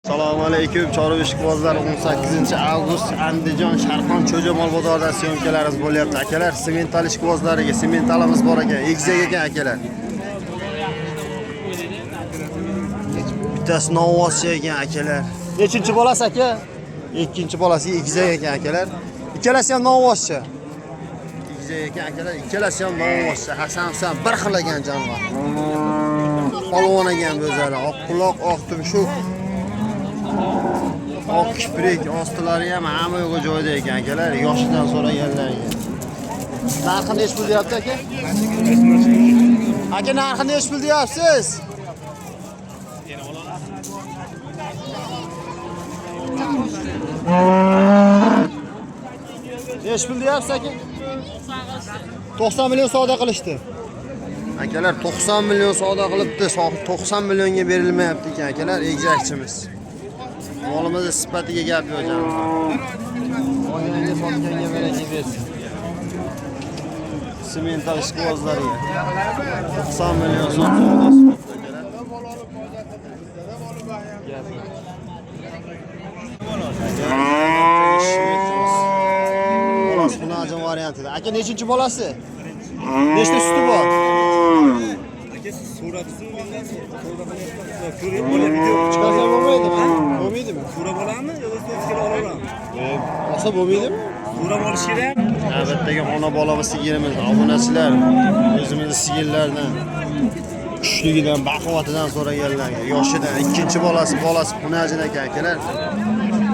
Assalomu alaykum, Chorva ishqibozlar. 18 avgust Andijon Sharqon Cho'ja mol bozorida syomkalarimiz bo'lyapti. Akalar, semental ishqibozlariga sementalimiz bor ekan, egizak ekan akalar. Bittasi novvoschi ekan akalar. Nechinchi bolasi aka? Ikkinchi bolasi egizak ekan akalar. Ikkalasi ham novvoschi. Egizak ekan akalar, ikkalasi ham novvoschi. Hasan Husan bir xil ekan jonivor. Polvon ekan bu o'zlari. Oq quloq, oq tumshuq. Oq kiprik, ostilari ham hamma yo'g'i joyida ekan akalar, yoshidan so'raganlarga. Narxi nechi pul deyapti aka? Aka, narxi nechi pul deyapsiz? Nechi pul deyapsiz aka? 90 million savdo qilishdi. Akalar 90 million savdo qilibdi, 90 millionga berilmayapti ekan akalar, egizakchimiz. Molimizni sifatiga gap yo'q jonivor. Olganga sotganga baraka bersin. Semental ishqibozlariga 90 million so'm savdosi bo'pti akalar. Gap yo'q. Akalar, shvetimiz. Bolasi xunajin variantida. Aka, nechinchi bolasi? Nechta suti bor? Aka, siz so'radingizmi mendan? Savdo qilyapman. Ko'rib bola video Chiqarsa bo'lmaydimi? Bo'lmaydimi? So'rab olammi yo o'zi kelib olaverami? Olsa bo'lmaydimi? So'rab olish kerak. Navbatdagi ona bolamiz sigirimiz, obunachilar o'zimizni sigirlardan kuchligidan, baquvvatidan so'raganlarga, yoshidan ikkinchi bolasi, bolasi xunajin ekan akalar.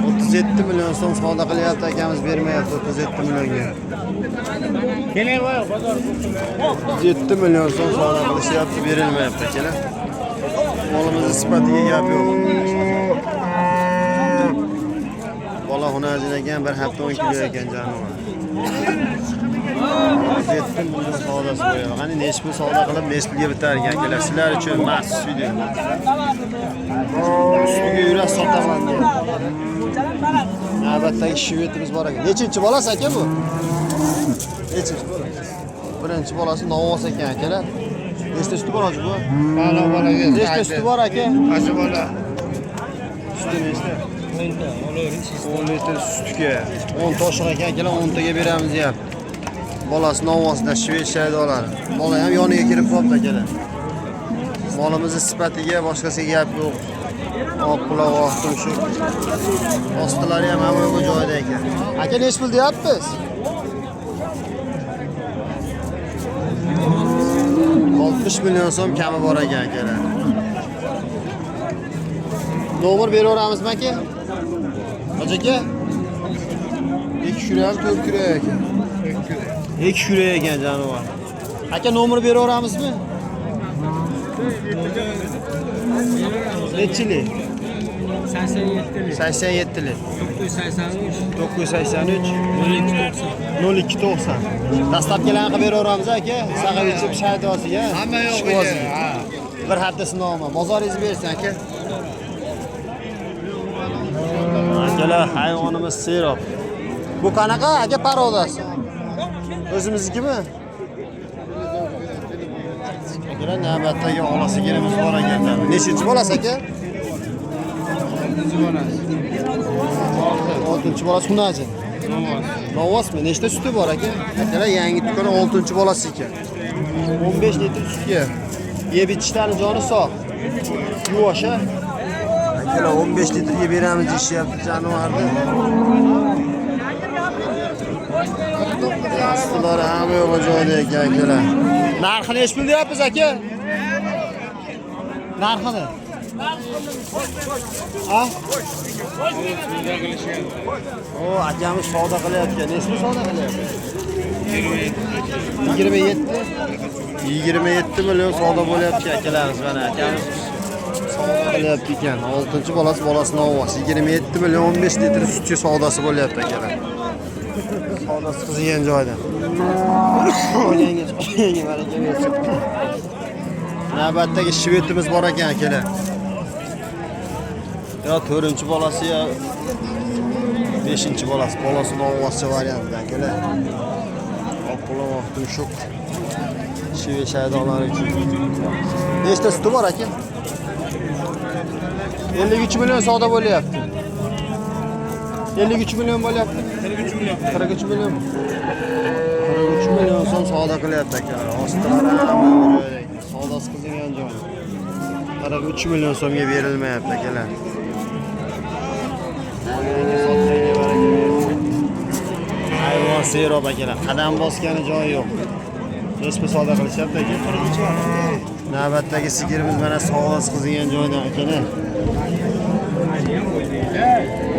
37 million so'm savdo qilyapti akamiz, bermayapti 37 millionga. 37 million so'm savdo qilishyapti, berilmayapti akalar. Molimizni sifatiga gap yo'q. Bola xunajin ekan, bir hafta 10 kilo ekan jonivor. 37 million savdosi bo'lyapti. Qani nechi pul savdo qilib, nechi pulga bitar ekan akalar. Sizlar uchun maxsus video. Ustiga yurak sotaman deyapti. Navbatdagi shvetimiz bor ekan. Nechinchi bolasi aka bu? Nechinchi bolasi? Birinchi bolasi novvos ekan akalar. Nechta suti bor hozir bu? Bola bolaga. Nechta suti bor aka? Qaysi bola? Suti nechta? 10 litr sutga. 10 toshiq ekan akalar, 10 taga beramiz deyapti. Bolasi novvosida shved shaydolari. Bola ham yoniga kirib qolibdi akalar. Molimizni sifatiga boshqasiga gap yo'q. Oq quloq, oq tumshuq. Ostilari ham hamma yo'g'i joyida ekan. Aka, nechi pul deyapmiz? 60 million so'm kami bor ekan akalar. Nomer beraveramizmi aka? Hoji aka? 2 kurak, 4 kurak ekan. 2 kurak ekan jonivor. Aka, nomer beraveramizmi? Nechilik? 87'li. 87'lik. 983 983 0290. 0290. Dastlabkilarni qilib beraveramiz aka. Sag'ir ichib shaydosiga. Hamma yo'q ishqibozga. ha. Bir hafta sinovmi? Bozoringiz bersin aka. Akalar, hayvonimiz serob. Bu qanaqa aka parodasi? O'zimiznikimi? Akalar, navbatdagi ola sigirimiz bor ekan. Nechinchi bolasi aka? Oltinchi bolasi xunaji. Novvosmi? Nechta suti bor aka? Akalar, yangi tuqqan 6 bolasi ekan. 15 litr sutga. Yeb ichishdan joni sog'. Yuvosh a? Akalar, 15 litrga beramiz deyishyapti jonivorni. Sutlar hamma yo'g'i joyida ekan akalar. Narxi nechi pul deyapmiz aka? Narxini? Ha? O, akamiz savdo qilyapti. Nechi pul savdo qilyapti? 27. 27 million savdo bo'lyapti akalarimiz mana akamiz savdo qilyapti ekan. 6 bolasi, bolasi novvos. 27 million 15 litr sutga savdosi bo'lyapti akalar. Savdosi qizigan joyda. Olganga sotganga baraka bersin. Navbatdagi shvetimiz bor ekan akalar. Yo 4 bolasi yo 5 bolasi, bolasi novvoscha variantida akalar. Oq quloq, oq tumshuq. Shve shaydolari uchun. Nechta suti bor aka? 53 million savdo bo'lyapti. 53 million bo'lyapti. 43 million. 43 million. 43 million so'm savdo qilyapti akalar. Ostilari hamma joyda. Savdosi qizigan joy. 43 million so'mga berilmayapti akalar. Olganga sotganga baraka bersin. Hayvon serob akalar. Qadam bosgani joyi yo'q. Nechta savdo qilishyapti aka? Navbatdagi sigirimiz mana savdosi qizigan joydan akalar.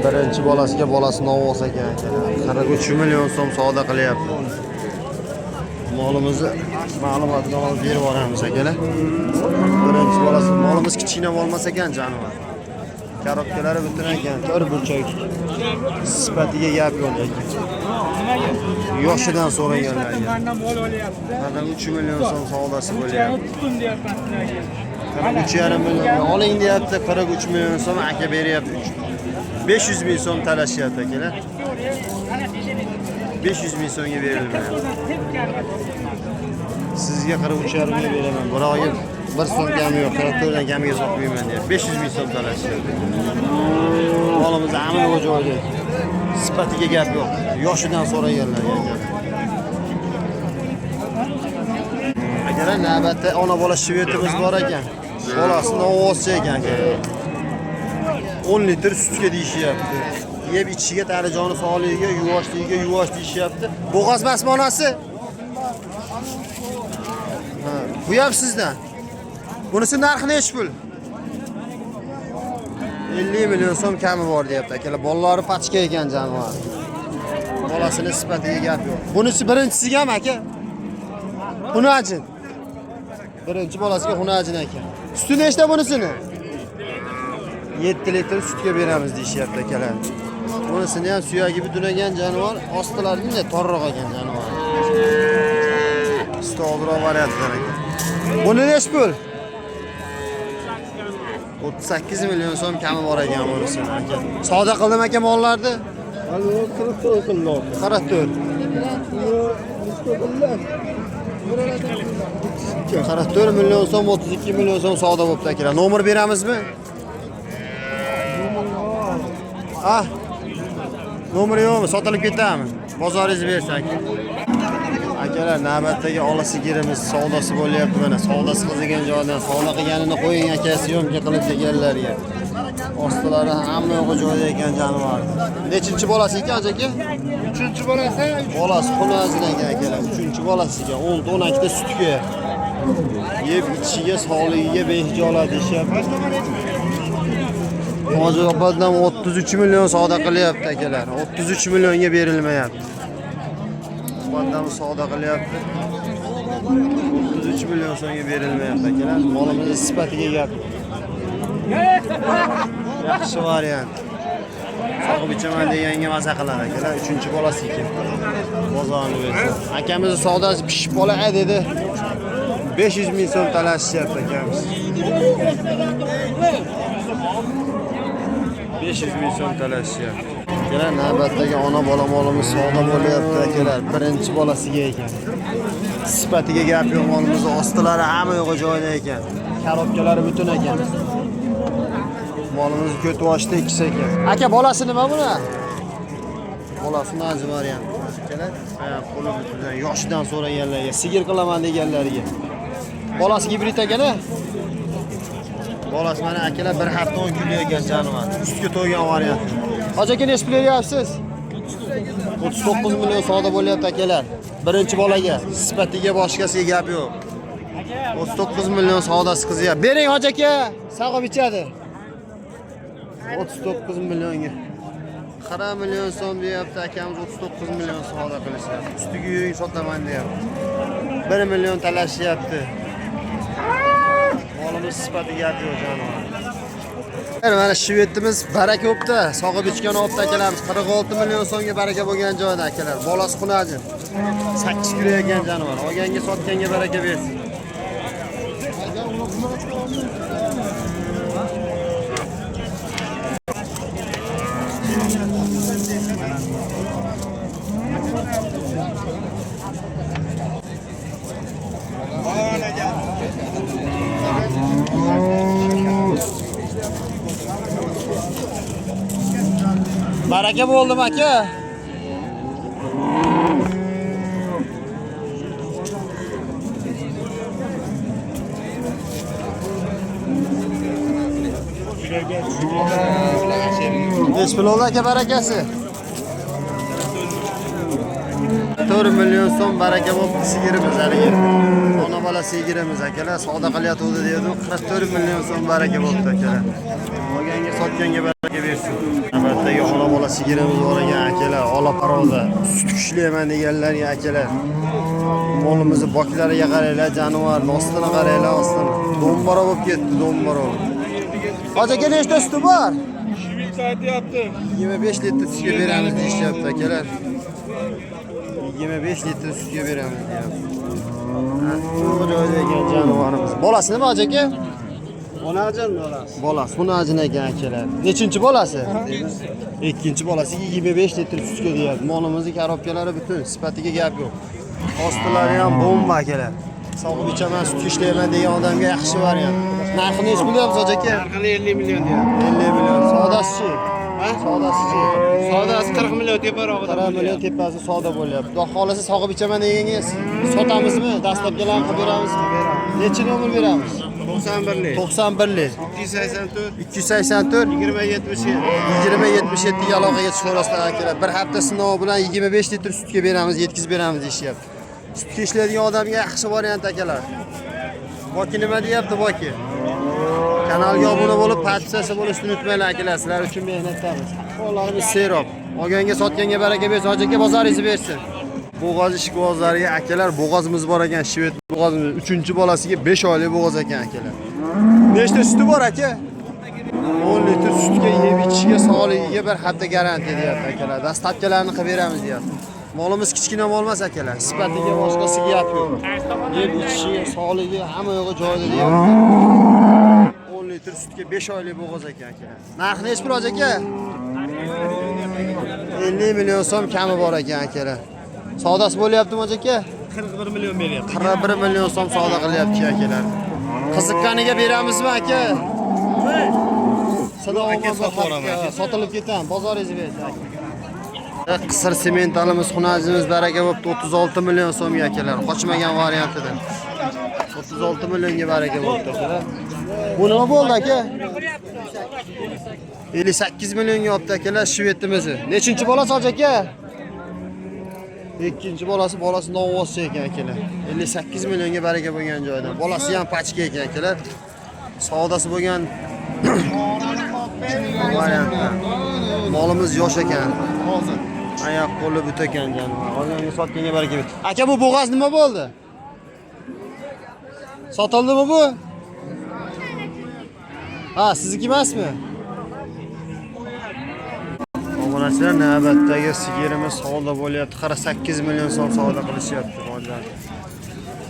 Birinchi bolasiga bolasi novvos ekan akalar. 43 million so'm savdo qilyapti. Molimizni ma'lumotini olib berib yuboramiz akalar. Birinchi bolasi molimiz kichkina bo'lmas ekan jonivor. Korobkalari butun ekan, to'rt burchak. Sifatiga gap yo'q ekan. Yoshidan so'raganlar. Mandan mol olyapti. 43 million so'm savdosi bo'lyapti. Tutdim deyapman sizlarga. 43,5 million oling deyapti, 43 million so'm aka beryapti. 500 ming so'm talashyapti akalar. 500 ming so'mga berilmayapti. Sizga 43,5 ga beraman. Biroq bir so'm kami yo'q, 44 dan kamiga sotmayman deyapti. 500 ming so'm talashyapti. Molimiz hamma joyda. Sifatiga gap yo'q. Yoshidan so'raganlar akalar. Akalar, navbatda ona bola shvetimiz bor ekan. Bolasi novvoschi ekan akalar. 10 litr sutga deyishyapti. Yeb ichishiga tari joni sog'ligiga, yuvoshligiga yuvosh deyishyapti. Bo'g'oz emasmi onasi? Ha, bu ham sizdan. Bunisi narxi nechi pul? 50 million so'm kami bor deyapti akalar. Bolalari pachka ekan jonivor. Bolasini sifatiga gap yo'q. Bunisi birinchisigami aka? Hunajin. Birinchi bolasiga hunajin ekan. Suti nechta bunisini? 7 litr sutga beramiz deyishyapti akalar. Bunisini ham suyagi butun ekan jonivor, ostilari bunday torroq ekan jonivor. Suti oldiroq variantlar ekan. Buni nechi pul? 38 million so'm kami bor ekan bunisini aka. Savdo qildim aka mollarni? 44 qildi. 44. 44 million so'm, 32 million so'm savdo bo'pti akalar. Nomer beramizmi? Ah. Nomer yo'qmi? Sotilib ketadimi? Bozoringizni bersa aka. Akalar, navbatdagi ola sigirimiz savdosi bo'lyapti mana. Savdosi qizigan joydan savdo qilganini qo'ying aka, syomka qilib deganlarga. Ostilari hamma yo'g'i joyda ekan jonivor. Nechinchi bolasi ekan aka? 3-chi bolasi. Bolasi xunazin ekan akalar. 3-chi bolasiga 10 12 ta sutga. Yeb ichishiga, sog'ligiga behijolat deyishyapti. Hozir oboddan 33 million savdo qilyapti akalar. 33 millionga berilmayapti. Oboddan savdo qilyapti. 33 million so'mga berilmayapti akalar. Molimizni sifatiga gap. Yaxshi variant. Sog'ib ichaman deganga maza qilar akalar. 3-chi bolasi ekan. Bozorni bersa. Akamizni savdosi pishib bola dedi. 500 ming so'm talashyapti akamiz. 500 ming so'm talashyapti. Akalar, navbatdagi ona bola molimiz savdo bo'lyapti akalar. Birinchi bolasiga ekan. Sifatiga gap yo'q, molimiz ostilari hamma yo'g'i joyida ekan. Korobkalari butun ekan. Molimiz ko'tvoshda ikkisi ekan. Aka, bolasi nima buni? Bolasi nazi variant. Akalar, qo'li butun, yoshidan so'raganlarga, sigir qilaman deganlarga. Bolasi gibrid ekan-a? Bolasi mana akalar bir hafta 10 kunlik ekan jonivor. Sutga to'ygan variant. Hoji aka, necha pul beryapsiz? 39 million savdo bo'lyapti akalar. Birinchi bolaga, sifatiga boshqasiga gap yo'q. 39 million savdosi qizyapti. Bering hoji aka, sog'ib ichadi. 39 millionga. 40 million so'm deyapti akamiz, 39 million savdo qilishyapti. Ustiga uying sotaman deyapti. 1 million talashyapti. Molimiz sifatiga gap yo'q jonivor. Mana shvetimiz baraka bo'pti. Sog'ib ichgan obda akalarimiz 46 million so'mga baraka bo'lgan joyda akalar. Bolasi xunajin. 8 kilo ekan jonivor. Olganga sotganga baraka bersin. Baraka bo'ldimi aka? Nechi pul oldi aka barakasi? 4 million so'm baraka bo'libdi sigirimiz haligi. Ona bola sigirimiz akalar savdo qilyotgandi deydi. 44 million so'm baraka bo'libdi akalar. Olganga sotganga baraka bersin. Navbatdagi ona bola sigirimiz bor ekan akalar, ola paroda. Sut kuchlayman deganlarga akalar. Molimizni boklariga qaranglar, jonivor, ostini qaranglar, ostini. Do'mbora bo'lib ketdi, do'mbora. Hoji aka nechta suti bor? Aytyapti. 25 litr sutga beramiz deyishyapti akalar. 25 litr sutga beramiz deyapti. Bu joyda ekan jonivorimiz. Bolasi nima hoji aka? Onajin bolasi. Bolasi xunajin ekan akalar. Nechinchi bolasi? Ikkinchi bolasi 25 litr sutga deyapti. Molimizni korobkalari butun, sifatiga gap yo'q. Ostilari ham bomba akalar. Sog'ib ichaman, sut ishlayman degan odamga yaxshi variant. Narxi nechi pul deyapsiz hoji aka? Narxini 50 million deyapti. 50 million. Savdosichi? Savdosichi? Savdosi 40 million teparog'ida. 40 million tepasi savdo bo'lyapti. Xudo xohlasa sog'ib ichaman deganga sotamizmi? Dastlabkilarni qilib beramizmi? Necha nomer beramiz? 91lik. 91lik. 284 284 20 77. 20 77 ga aloqaga chiqaverasizlar akalar. Bir hafta sinovi bilan 25 litr sutga beramiz, yetkazib beramiz deyishyapti. Sutga ishlaydigan odamga yaxshi variant akalar. Boki nima deyapti Boki? Kanalga obuna bo'lib, podpisatsiya bo'lishni unutmanglar akalar. Sizlar uchun mehnatdamiz. Ahvollarimiz serob. Olganga sotganga baraka bersin, hoji aka bozoringizni bersin. Bo'g'oz ishqibozlariga akalar bo'g'ozimiz bor ekan, shved bo'g'ozimiz. 3-bolasiga 5 oylik bo'g'oz ekan akalar. Nechta suti bor aka? 10 litr sutga yeb ichishiga sog'ligiga bir hafta garantiya deyapti akalar. Dastavkalarni qilib beramiz deyapti. Molimiz kichkina mol emas akalar. Sifatiga boshqasiga gap yo'q. Yeb ichishiga, sog'ligi hamma yo'g'i joyida deyapti. 10 litr sutga 5 oylik bo'g'oz ekan akalar. Narxi nechi pul hoji aka? 50 million so'm kami bor ekan akalar. Savdosi bo'lyaptimi hoji aka? 41 million beryapti. 41 million so'm savdo qilyapti akalar. Qiziqqaniga beramizmi aka? Aka, sotib yuboraman aka. Sotilib ketadi, bozoringizni bersin aka. Qisir sementalimiz, xunajimiz baraka bo'libdi 36 million so'mga akalar. Qochmagan variantida. 36 millionga baraka bo'libdi akalar. Bu nima bo'ldi aka? 58 millionga olibdi akalar shvedimizni. Nechinchi bolasi hoji aka? Ikkinchi bolasi, bolasi novvoschi ekan akalar. 58 millionga baraka bo'lgan joydan. Bolasi ham pachka ekan akalar. Savdosi bo'lgan variantda. Molimiz yosh ekan. Hozir. Oyoq qo'li but ekan jonivor. Olganga sotganga baraka bersin. Aka bu bo'g'oz nima bo'ldi? Sotildimi bu? Ha, sizniki emasmi? Obunachilar, navbatdagi sigirimiz savdo bo'lyapti. 48 million so'm savdo qilishyapti bolalar.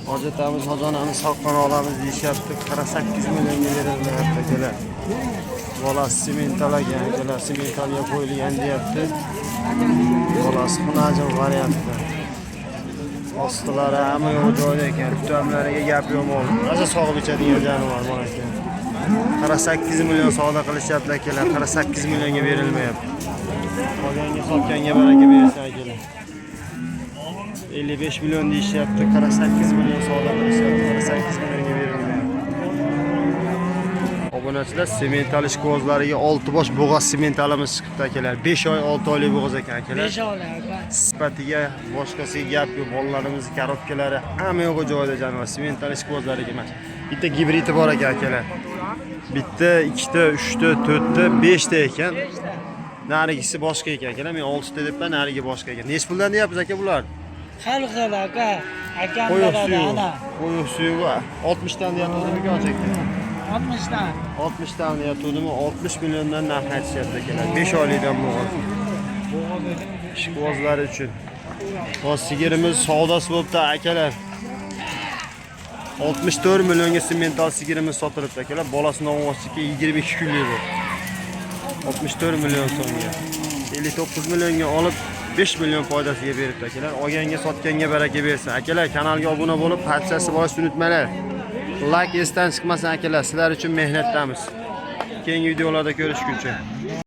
Hojatamiz, xazonamiz, soqqan olamiz deyishyapti. 48 millionga berilyapti akalar. Bolasi semental ekan, akalar sementalga qo'yilgan deyapti. Bolasi xunajin variantda. Ostilari hamma yo'q joyda ekan. Tutamlariga gap yo'q mol. Rosa sog'ib ichadigan jonivor mol ekan. 48 million savdo qilishyapti akalar. 48 millionga berilmayapti. Olganga sotganga baraka bersin akalar. 55 million deyishyapti. 48 million savdo qilishyapti. 48 millionga berilmayapti. Obunachilar, semental ishqibozlariga 6 bosh bo'g'oz sementalimiz chiqibdi akalar. 5 oy, 6 oylik bo'g'oz ekan akalar. 5 oylik aka. Sifatiga boshqasiga gap yo'q. Bolalarimiz korobkalari hamma yo'g'i joyida jonivor. Semental ishqibozlariga emas. Bitta gibridi bor ekan akalar. Bitta, ikkita, uchta, to'rtta, beshta ekan. Narigisi boshqa ekan akalar. Men 6 ta debman, narigi boshqa ekan. Nechi puldan deyapsiz aka bular? Har xil aka. Akam Qo'yuq beradi suyuq. ana. Qo'yuq suyuq 60 dan deyaptimi aka? 60 dan. 60 dan deyaptimi? 60 milliondan narx aytishyapti akalar. 5 oylikdan bo'g'oz. Ishqibozlar uchun. Hozir sigirimiz savdosi bo'libdi akalar. 64 millionga semental sigirimiz sotilibdi akalar. Bolasi novvoschiki 22 kunlik bo'ldi. 64 million so'mga. 59 millionga olib 5 million foydasiga beribdi akalar. Olganga sotganga baraka bersin. Akalar, kanalga obuna bo'lib, podpisatsiya bo'lishni unutmanglar. Like esdan chiqmasin akalar. Sizlar uchun mehnatdamiz. Keyingi videolarda ko'rishguncha.